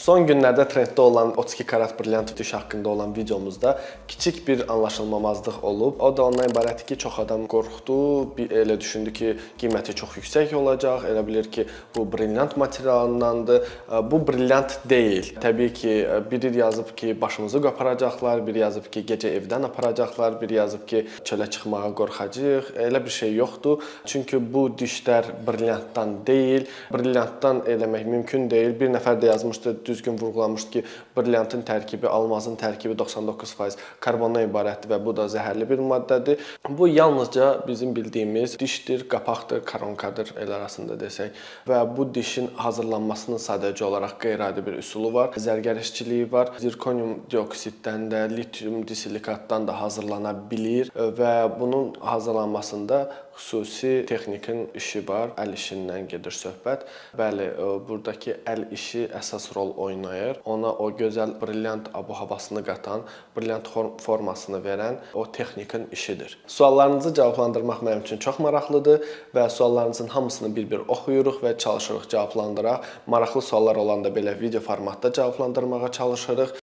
Son günlərdə trenddə olan 32 karat brilliant diş haqqında olan videomuzda kiçik bir anlaşılmamazlıq olub. O da ondan ibarətdir ki, çox adam qorxdu, bir elə düşündü ki, qiyməti çox yüksək olacaq, elə bilir ki, bu brilliant materialındandır. Bu brilliant deyil. Təbii ki, biri yazıb ki, başımızı qoparacaqlar, biri yazıb ki, gecə evdən aparacaqlar, biri yazıb ki, çölə çıxmağa qorxacağıq. Elə bir şey yoxdur. Çünki bu dişlər brilliantdan deyil. Brilliantdan eləmək mümkün deyil. Bir nəfər də yazmışdı, düzgün vurğulamışdı ki, brilliantın tərkibi, almazın tərkibi 99% karbondan ibarətdir və bu da zəhərli bir maddədir. Bu yalnızca bizim bildiyimiz dişdir, qapaqdır, koronkadır el arasında desək və bu dişin hazırlanmasının sadəcə olaraq qeyri-adi bir üsulu var. Zərgər işçiliyi var. Zirkonium dioksiddən də, litium disilikatdan da hazırlana bilir və bunun hazırlanmasında xüsusi texnikin işi var. Əl işindən gedir söhbət. Bəli, buradakı əl işi əsas rol oynayır. Ona o gözəl brilliant abu-havasını qatan, brilliant formasını verən o texnikin işidir. Suallarınızı cavablandırmaq mənim üçün çox maraqlıdır və suallarınızın hamısını bir-bir oxuyuruq və çalışırıq cavablandıraq. Maraqlı suallar olanda belə video formatda cavablandırmağa çalışırıq.